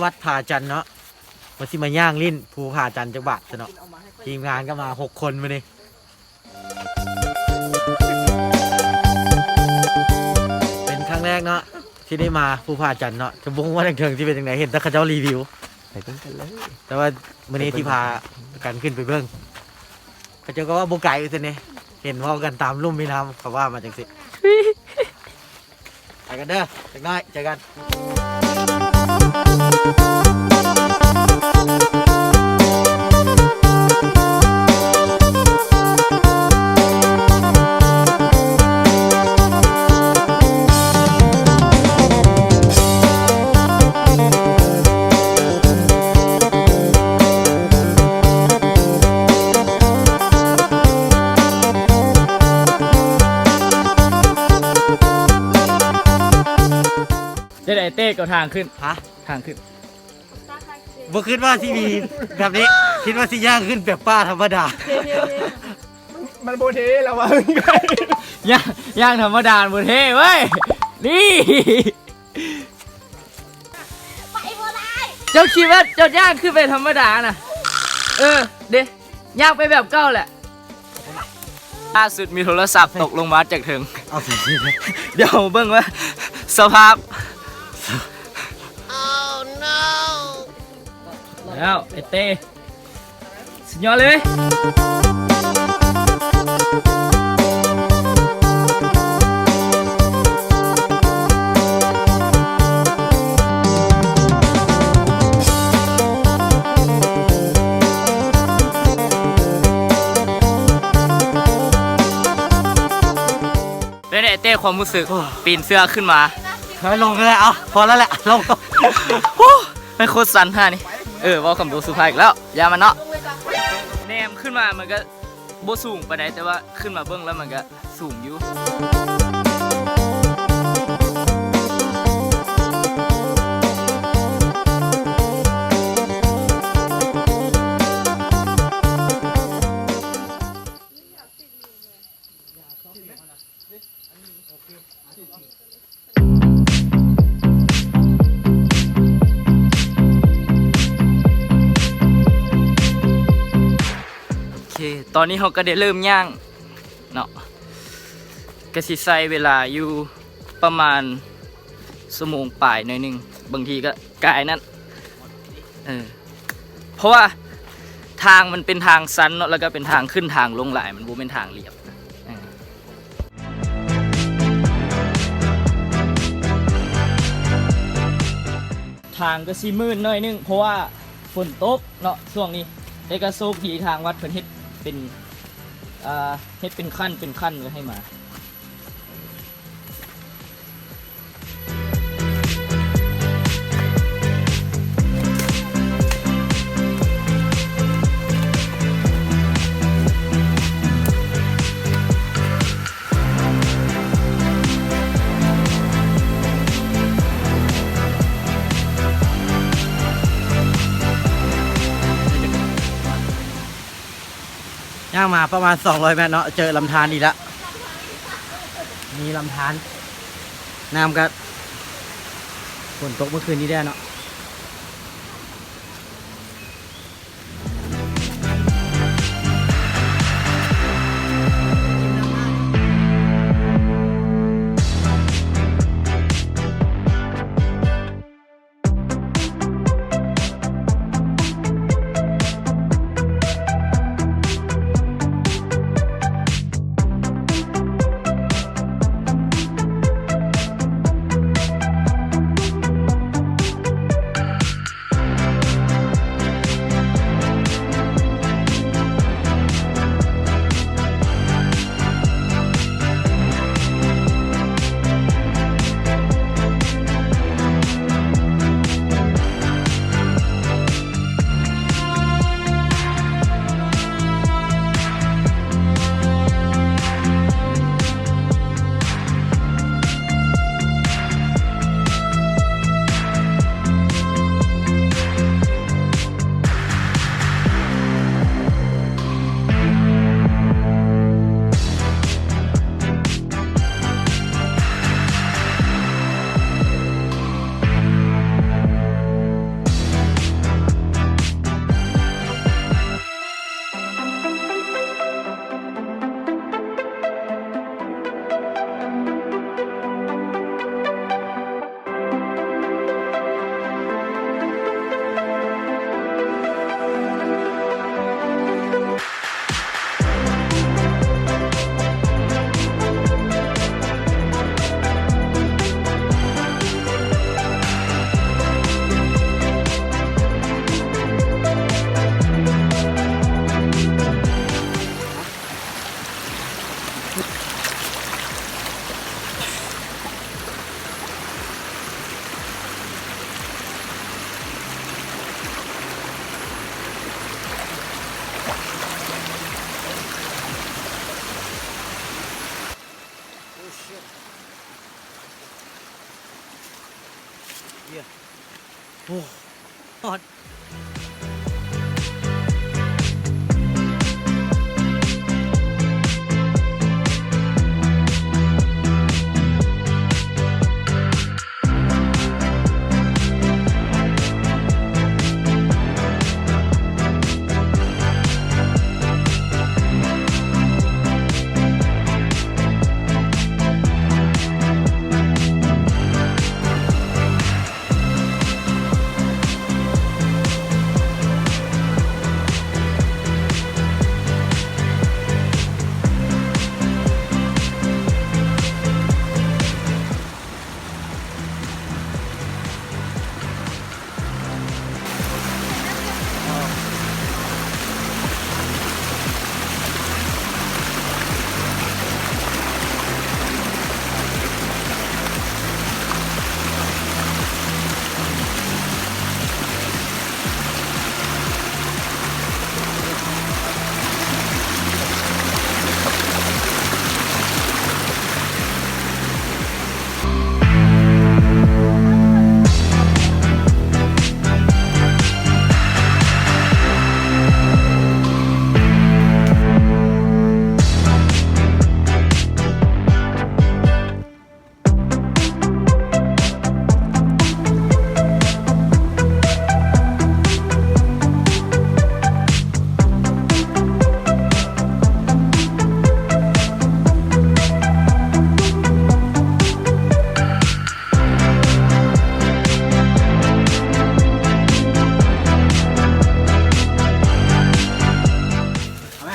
ວັດຜາຈັນເນາະ ວ່າຊິມາຍ່າງຫຼິ້ນພູຜາຈັນຈັກບາດຊະເນາະ. ທີມງານກໍມາຫົກຄົນມື້ນີ້ ເປັນຄັ້ງແລກເນາະທີ່ໄດ້ມາພູຜາຈັນເນາະ. ຈະບໍ່ຮູ້ວ່າທາງເທິງຊິເປັນຈັ່ງໃດ ເຫັນແຕ່ເຂົາເຈົ້າຣີວິວ. ໄປເບິ່ງກັນເລີຍ. ແຕ່ວ່າມື້ນີ້ຊິພາກັນຂຶ້ນໄປເບິ່ງ. ເຂົາເຈົ້າກໍວ່າບໍ່ໄກວ່າຊັ້ນເດ ເຫັນເວົ້າກັນຕາມລຸ່ມແມ່ນ້ຳ ເຂົາວ່າມາຈັ່ງຊີ້. ໄປກັນເດີ ຈັກໜ້ອຍເຈີກັນ. ຈັ່ງໃດເຕ້ ກໍທາງຂຶ້ນ? ຮະ? ທາງຂຶ້ນ. ບໍ່ຄິດວ່າຊິມີແບບນີ້ ຄິດວ່າຊິຍ່າງຂຶ້ນແບບປ່າທຳມະດາ. ມັນ ມັນບໍ່ເທ່ລະວ່າ. ຍ່າງ ຍ່າງທຳມະດາບໍ່ເທ່ເວີ້ຍ. ນີ້ ໄປບໍ່ໄດ້. ເຈົ້າຄິດວ່າເຈົ້າຍ່າງຂຶ້ນໄປທຳມະດານະ? ເອີ ເດ້ ຍ່າງໄປແບບເກົ່າແຫຼະ. ລ່າສຸດມີໂທລະສັບຕົກລົງມາຈາກເທິງ. ເອົາ ດຽວເບິ່ງວ່າສະພາບ. ແລ້ວໄອ້ເຕ້ ສຸດຍອດເລີຍ. ເປັນໃດເຕ້ ຄວາມຮູ້ສຶກ ໂອ້ ປີນເຊື່ອຂຶ້ນມາ? ເອີ ລົງແລ້ວ ເອົາ ພໍແລ້ວແຫຼະ ລົງ. ໂອ້ ແມ່ນໂຄດຊັນຫານີ້. ເອີ ເວົ້າຄຳບໍ່ສຸພາບອີກແລ້ວ ຢ່າມັນເນາະ. ແນມຂຶ້ນມາມັນກໍບໍ່ສູງປານໃດ ແຕ່ວ່າຂຶ້ນມາເບິ່ງແລ້ວມັນກໍ ສູງຢູ່. ໂອເຄ ຕອນນີ້ເຮົາກໍໄດ້ເລີ່ມຍ່າງ ເນາະ ກະຊິໃຊ້ເວລາຢູ່ປະມານຊົ່ວໂມງປາຍໜ້ອຍໜຶ່ງ ບາງທີກະກາຍນັ້ນ ເອີ ເພາະວ່າທາງມັນເປັນທາງຊັນເນາະ ແລ້ວກະເປັນທາງຂຶ້ນທາງລົງຫຼາຍ ມັນບໍ່ແມ່ນທາງລຽບ ເອີ. ທາງກໍຊິມືດໜ້ອຍໜຶ່ງ ເພາະວ່າຝົນຕົກເນາະຊ່ວງນີ້ ແຕ່ກໍໂຊກດີທາງວັດເພິ່ນເຮັດເປັນ ເຮັດເປັນຂັ້ນເປັນຂັ້ນໄວ້ໃຫ້ມາ. ຍ່າງມາປະມານສອງຮ້ອຍແມັດເນາະ ເຈີລຳທານອີກລະ ມີລຳທານ ນ້ຳກະ ຝົນຕົກເມື່ອຄືນນີ້ແດ່ເນາະ. ໂ ໂອ້ ຮອດ.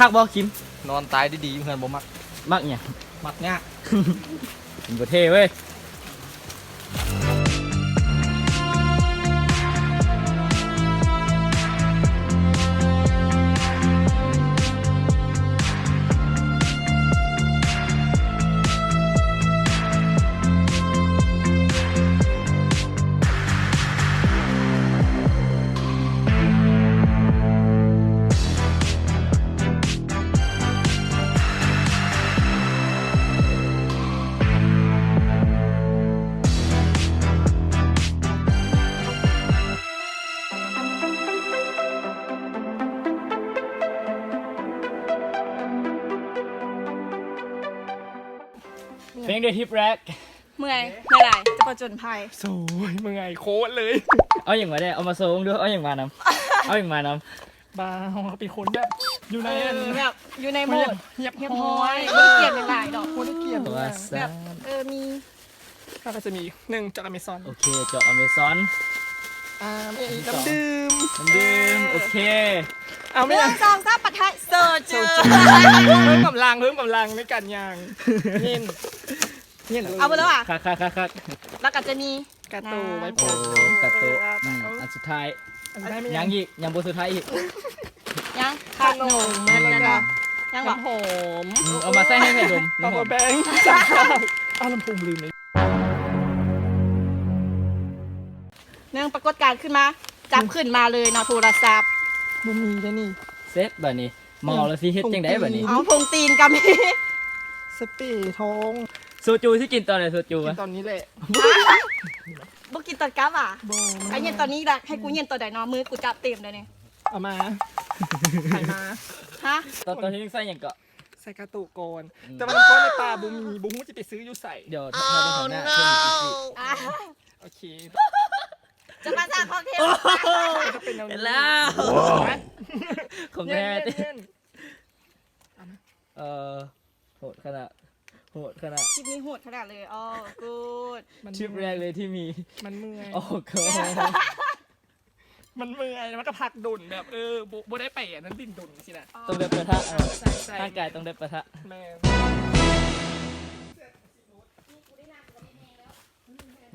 ຄັກບໍ່ ຄິມ? ນອນຕາຍດີໆຢູ່ເຮືອນ ບໍ່ມັກ. ມັກຫຍັງ? ມັກຍາກ. ມັນບໍ່ເທ່ເວີ້ຍ. ເປັນໄງທຣິບແລກ? ເມື່ອຍ ເມື່ອຍຫຼາຍ ຈະປະຈົນໄພ. ໂອ້ຍ ເມື່ອຍໂຄດເລີຍ. ເອົາຫຍັງມາແດ່? ເອົາມາໂຊເບິ່ງດູ ເອົາຫຍັງມານຳ? ເອົາຫຍັງມານຳ? ບາ ເຮົາເປັນຄົນແບບຢູ່ໃນ ເອີ ແບບຢູ່ໃນໂໝດຮຽບ ຮຽບຮ້ອຍ ບໍ່ໄດ້ກຽມຫຍັງຫຼາຍດອກ ບໍ່ໄດ້ກຽມຫຍັງຫຼາຍ ວ່າຊັ້ນ ແບບ ເອີ ມີ ເຮົາກໍຈະມີ ໜຶ່ງ ຈອກອາເມຊອນ. ໂອເຄ ຈອກອາເມຊອນ. ອ່າ ມີອີກ ນ້ຳດື່ມ ນ້ຳດື່ມ ເອີ ໂອເຄ. ເອົາ ໜຶ່ງ ສອງ ສາມ ປັດໄທ ໂຊຈູ ໂຊຈູ ເພີ່ມກຳລັງ ເພີ່ມກຳລັງໃນການຍ່າງ ເນັ້ນ ເນັ້ນ ເອົາເບິດແລ້ວຫວາ? ຄັກໆໆໆ ແລ້ວກໍຈະມີ ກາໂຕ ອ່າ ໄວ້ໂປະ ໂອ້ ກາໂຕ ເອີ ອືມ ອັນສຸດທ້າຍ ອັນສຸດທ້າຍແມ່ນຫຍັງ? ຍັງອີກ ຍັງບໍ່ສຸດທ້າຍອີກ ຍັງ ຂະໜົມ ຂະໜົມ ແລ້ວກໍ ຍັງບໍ່? ນ້ຳຫອມ ອືມ ເອົາມາໃສ່ໃຫ້ໃຜດົມ ເອົາມາແບ່ງ ເອົາລຳໂພງລືມເລີຍ. ໜຶ່ງ ປາກົດການຂຶ້ນມາ ຈັບຂຶ້ນມາເລີຍເນາະ ໂທລະສັບ ບໍ່ມີເດ້ນີ້ ເສັດບາດນີ້. ເມົາແລ້ວຊິເຮັດຈັ່ງໃດບາດນີ້? ເອົາຖົງຕີນກໍມີ ສະເປທອງ. ໂຊຈູຊິກິນຕອນໃດ? ໂຊຈູ ກິນຕອນນີ້ແຫຼະ. ບໍ່ກິນຕອນກັບຫວາ? ບໍ່ ໃຫ້ເຢັນຕອນນີ້ລະ ໃຫ້ກູເຢັນຕອນໃດເນາະ? ມືກູຈັບເຕັມແລ້ວນີ້. ເອົາມາ ໃຫ້ມາ ຮະ? ຕອນ ຕອນທີ່ໜຶ່ງໃສ່ຫຍັງເກາະ? ໃສ່ກາໂຕະກ່ອນ ອືມ ແຕ່ວ່ານ້ຳກ້ອຍໃນປ່າບໍ່ມີ ບໍ່ຮູ້ຊິໄປຊື້ຢູ່ໃສ. ດຽວຖ້າເບິ່ງຂ້າງໜ້າ ໂອເຄ. ຈະມາສ້າງຄອນເທັນ ເປັນແລ້ວ ຂອງແທ້. ເອີ ໂຫດຂະໜາດ ໂຫດຂະໜາດ ຄລິບນີ້ໂຫດຂະໜາດເລີຍ. ອໍ ກູດ ທຣິບແລກເລີຍທີ່ມີ ມັນເມື່ອຍ ອໍ ໂກດ ມັນເມື່ອຍ ແລ້ວມັນກໍພັກດົນ ແບບ ເອີ ບໍ່ ບໍ່ໄດ້ໄປອັນນັ້ນ ດິ້ນດົນຊີ້ນະ. ຕ້ອງໄດ້ປະທະ ເອີ ໃຊ່ໆ ຮ່າງກາຍຕ້ອງໄດ້ປະທະ ແມ່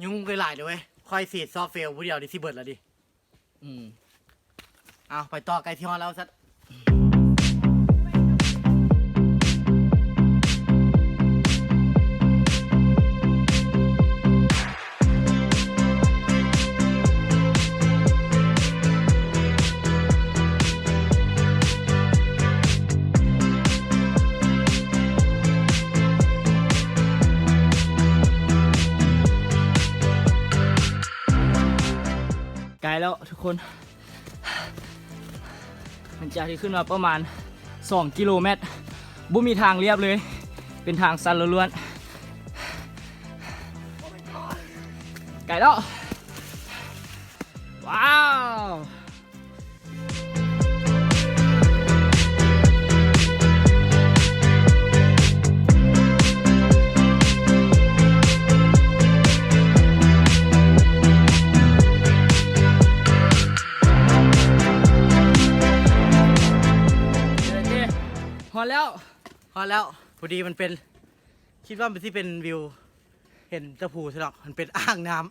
ນ. ຍຸງຫຼາຍໆເດີເວີຍ ຂ້ອຍສີດຊອບເຟວຜູ້ດຽວນີ້ຊິເບິດແລ້ວດິ. ອືມ ເອົາ ໄປຕໍ່ ໃກ້ຊິຮອດແລ້ວສັດ. ແລ້ວທຸກຄົນ ຫຼັງຈາກທີ່ຂຶ້ນມາປະມານສອງກິໂລແມັດ ບໍ່ມີທາງລຽບເລີຍ ເປັນທາງຊັນລ້ວນໆ ໃກ້ແລ້ວ ວ້າວ ໂອເຄ ຮອດແລ້ວ ຮອດແລ້ວ ພໍດີມັນເປັນ ຄິດວ່າມັນຊິເປັນວິວ ເຫັນແຕ່ພູຊະດອກ ມັນເປັນອ່າງນ້ຳ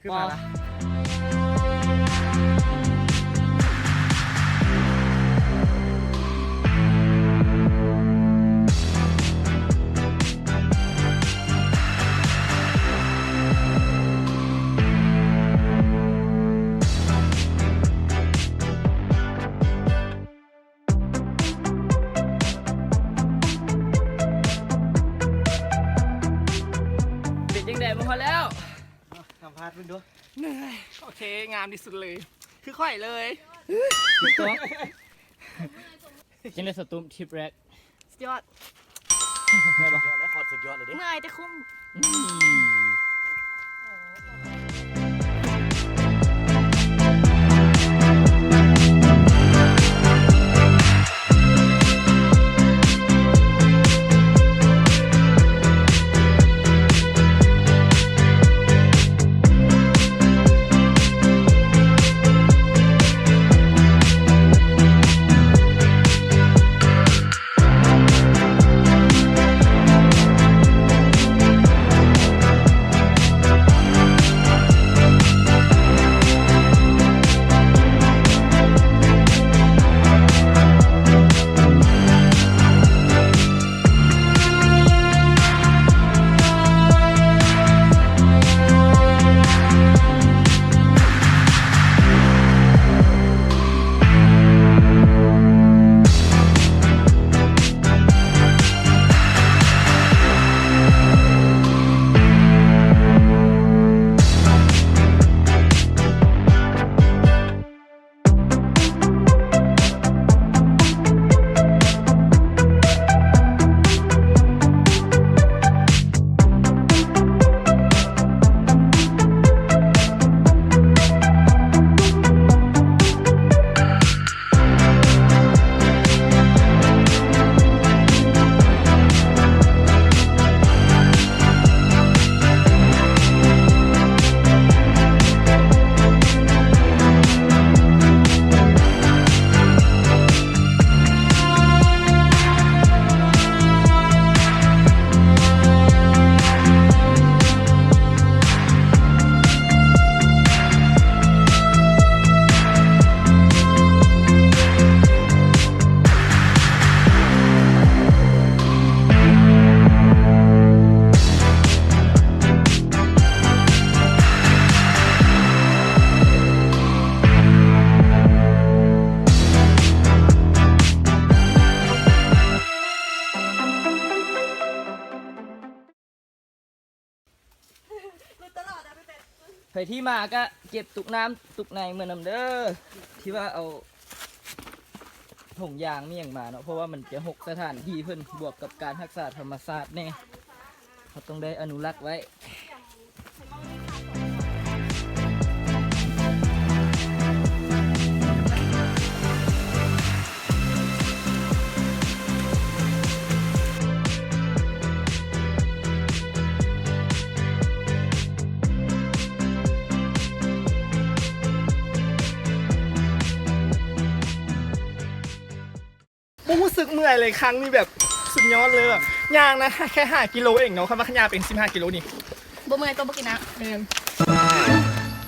ຄື ວ້າວ ມາລະ. ເປັນຈັ່ງໃດ ມາຮອດແລ້ວ ສຳພາດເບິ່ງດູ. ເໜື່ອຍ. ໂອເຄ ງາມທີ່ສຸດເລີຍ ຄືຂ້ອຍເລີຍ ຖືກຕ້ອງ. ຈັ່ງໃດສະຕູມ ທຣິບແລກ? ສຸດຍອດ ເມື່ອຍບໍ່? ສຸດຍອດແລ້ວ ໂຄດສຸດຍອດເລີຍເດ້ ເມື່ອຍແຕ່ຄຸ້ມ. ອືມ. ໃຜທີ່ມາກະເກັບຕຸກນ້ຳຕຸກໃນເມືອນຳເດີ ທີ່ວ່າເອົາຖົງຢາງມີຫຍັງມາເນາະ ເພາະວ່າມັນຈະຮົກສະຖານທີ່ເພິ່ນ ບວກກັບການຮັກສາທຳມະຊາດແດ່ ເຮົາຕ້ອງໄດ້ອະນຸລັກໄວ້. ບໍ່ຮູ້ສຶກເມື່ອຍເລີຍ ຄັ້ງນີ້ແບບສຸດຍອດເລີຍ ແບບຍ່າງນະ ແຄ່ຫ້າກິໂລເອງເນາະ ຄັນວ່າຂະຫຍາເປັນສິບຫ້າກິໂລນີ້ ບໍ່ເມື່ອຍ ຕ້ອງບໍ່ກິນນ້ຳ. ແມ່ນ.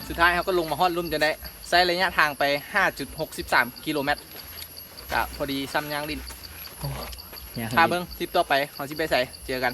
ສຸດທ້າຍເຮົາກໍລົງມາຮອດລຸ່ມຈົນໄດ້ ໃຊ້ໄລຍະທາງໄປຫ້າຈຸດຫົກສິບສາມກິໂລແມັດ ກະພໍດີຊ່ຳຍ່າງຫຼິ້ນ. ໂອ້ ຍ່າງຫຼິ້ນ. ຖ້າເບິ່ງທຣິບຕໍ່ໄປເຮົາຊິໄປໃສ ເຈີກັນ.